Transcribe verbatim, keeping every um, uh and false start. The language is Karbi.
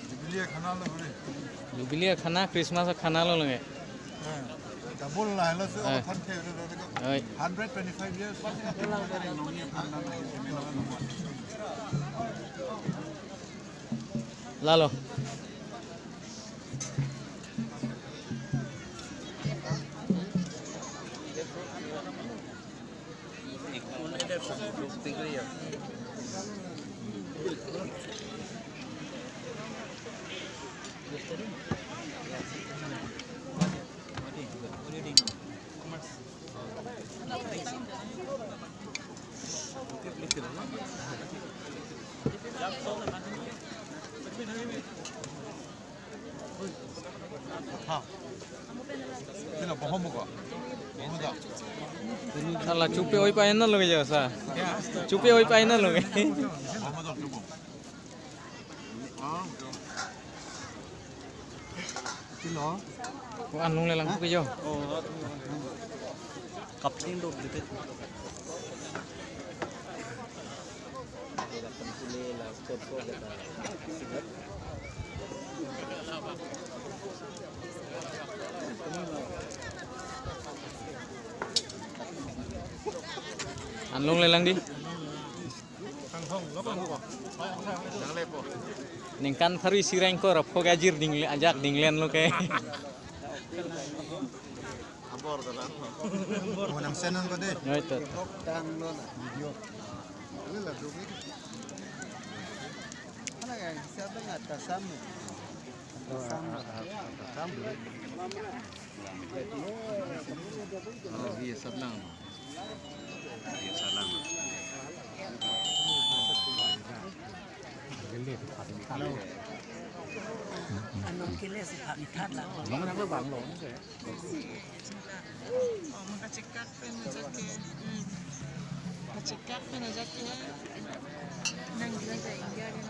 Jubilee khana lo bre. Jubilee khana, Christmas khana lo lage. Eh, double la lo se Eh. Open the Oi. Hundred twenty-five years. Lalo. Hala chupe oi pa ena loge jo sa. Chupe oi pa ena loge. Ko anung le lang ke jo. Kapling do dikit. Anlong lelang di. Ningkan pharo isi reng ko raphok ajir ding ajak dinglen lo ke. Abor dalam. Oh, nang senang ko deh. Yo, itu. Tang lo na. Video. Ini lah dulu ini. Mana yang siapa nggak tasam? Tasam. Tasam. Oh, iya, sablang. Iya, sablang. Anong kile si pangithat la. Anong nang lo bang lo. Oh, maka check up pen aja ke. Hmm. Ka check up pen aja ke. Nang gila sa India rin.